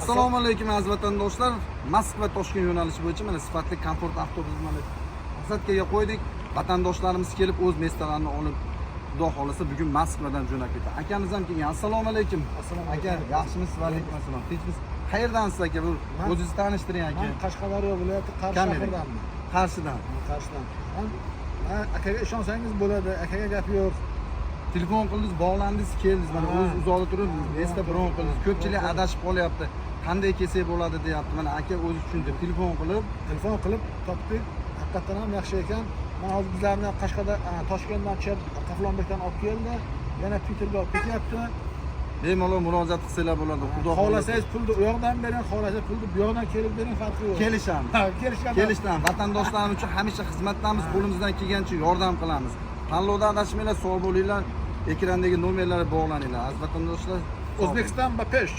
Assalomu alaykum, aziz vatandoshlar. Moskva Toshkent yo'nalishi bo'yicha mana sifatli komfort avtobus mana посадка ga qo'ydik. Vatandoshlarimiz kelib o'z места larini olib, Xudo xohlasa, bugun Moskvadan jo'nab ketadi. Akamiz ham kelgan. Assalomu alaykum. Assalomu Aka, alaykum. Yaxshimisiz? Va alaykum assalom. Tinchmisiz? Qayerdansiz, aka? Bu o'zingizni tanishtiring, aka. Man Qashqadaryo viloyati Qarshi Kamera. shahridanman. Qarshidan. Qarshidan. Man akaga ishonsangiz bo'ladi, akaga gap yo'q. Telefon qildingiz, bog'landingiz, keldingiz. Mana Ha. o'z uzoqda turib, место bron qildingiz. Ko'pchilik adashib qolyapti. Qanday kelsak bo'ladi deyapti. Mana aka o'zi tushundi. Telefon qilib, Telefon qilib topdik. Haqiqatdan ham yaxshi ekan. Man hozir bizlarni Qashqadar Toshkentdan tushib, Qaflonbekdan olib keldi. Yana Piterga olib ketyapti. Bemalol murojaat qilsanglar bo'ladi. Xudo xohlasa Xohlasangiz pulni u yoqdan bering, xohlasangiz pulni bu yoqdan kelib bering, farqi yo'q. Kelishamiz. Ha, kelishgan. Kelishdan vatandoshlarimiz uchun hamisha xizmatdamiz, qo'limizdan kelgancha yordam qilamiz. Tanlovda adashmanglar, sog' bo'linglar. Ekrandagi nomerlarga bog'laninglar. Aziz vatandoshlar, sog' bo'ling. O'zbekiston ba pesh.